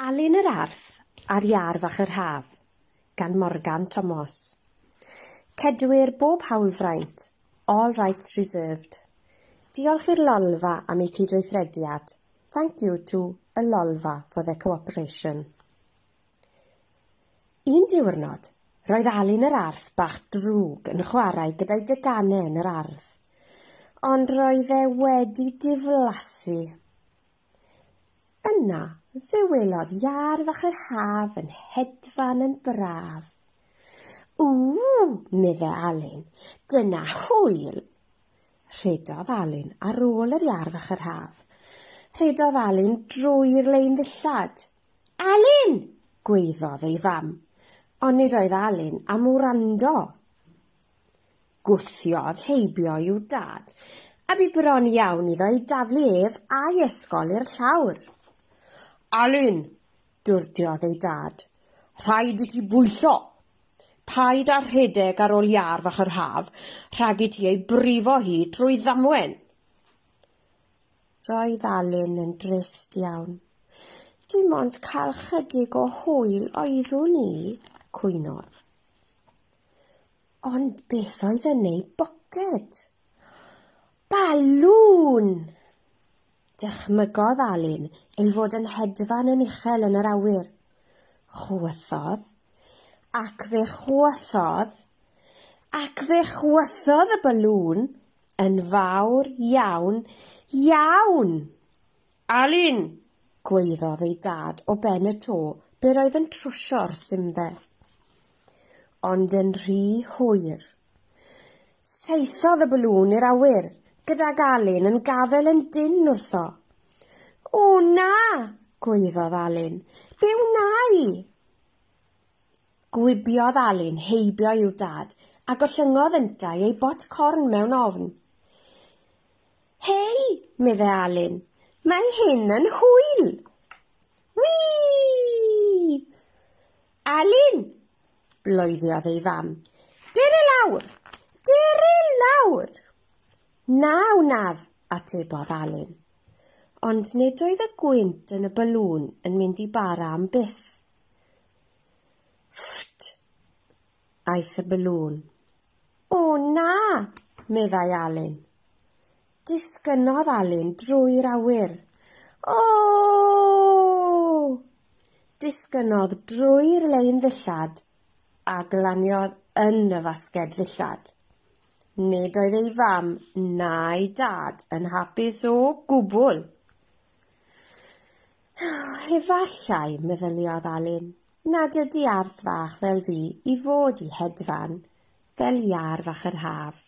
Alun yr Arth a'r Iâr Fach yr Haf gan Morgan Tomos. Cedwir bob hawlfraint, all rights reserved. Diolch i'r Lolfa am eu cydweithrediad. Thank you to y Lolfa for their cooperation. Un diwrnod, roedd Alun yr Arth bach drwg yn chwarae gyda'i deganau yn yr ardd. Ond roedd e wedi diflasu. Yna, fe welodd iâr fach yr haf yn hedfan yn braf. Ww, meddai Alun, dyna hwyl! Rhedodd Alun ar ôl yr iâr fach yr haf. Rhedodd Alun drwy'r lein ddillad. Alun! gwaeddodd ei fam, ond nid oedd Alun am wrando. Gwthiodd heibio i'w dad, a bu bron iawn iddo ei daflu ef a'i ysgol i'r llawr. Alun, dwrdiodd ei dad, rhaid i ti bwyllo. Paid â rhedeg ar ôl iâr fach yr haf, rhag i ti ei brifo hi trwy ddamwen. Roedd Alun yn drist iawn. Dim ond cael chydig o hwyl oeddwn i, cwynodd. Ond beth oedd yn ei boced? Balŵn! Dychmygodd Alun ei fod yn hedfan yn uchel yn yr awyr. Chwythodd, ac fe chwythodd, ac fe chwythodd y balŵn yn fawr iawn, iawn! Alun! gwaeddodd ei dad o ben y to ble roedd yn trwsio'r simdde. Ond yn rhy hwyr. Saethodd y balŵn i'r awyr, gydag Alun yn gafael yn dynn wrtho. O na! gwaeddodd Alun. Be wna i? Gwibiodd Alun heibio i'w dad a gollyngodd yntau ei bot corn mewn ofn. Hei, meddai Alun, mae hyn yn hwyl! Wii! Alun! bloeddiodd ei fam. Dere lawr! Dere lawr! Na wnaf, atebodd Alun. Ond nid oedd y gwynt yn y balŵn yn mynd i bara am byth. Ffft! Aeth y balŵn. O na, meddai Alun. Disgynnodd Alun drwy'r awyr. O! Disgynnodd drwy'r lein ddillad a glaniodd yn y fasged ddillad. Nid oedd ei fam na'i dad yn hapus o gwbl. Efallai, meddyliodd Alun, nad ydy arth fach fel fi i fod i hedfan, fel iâr fach yr haf.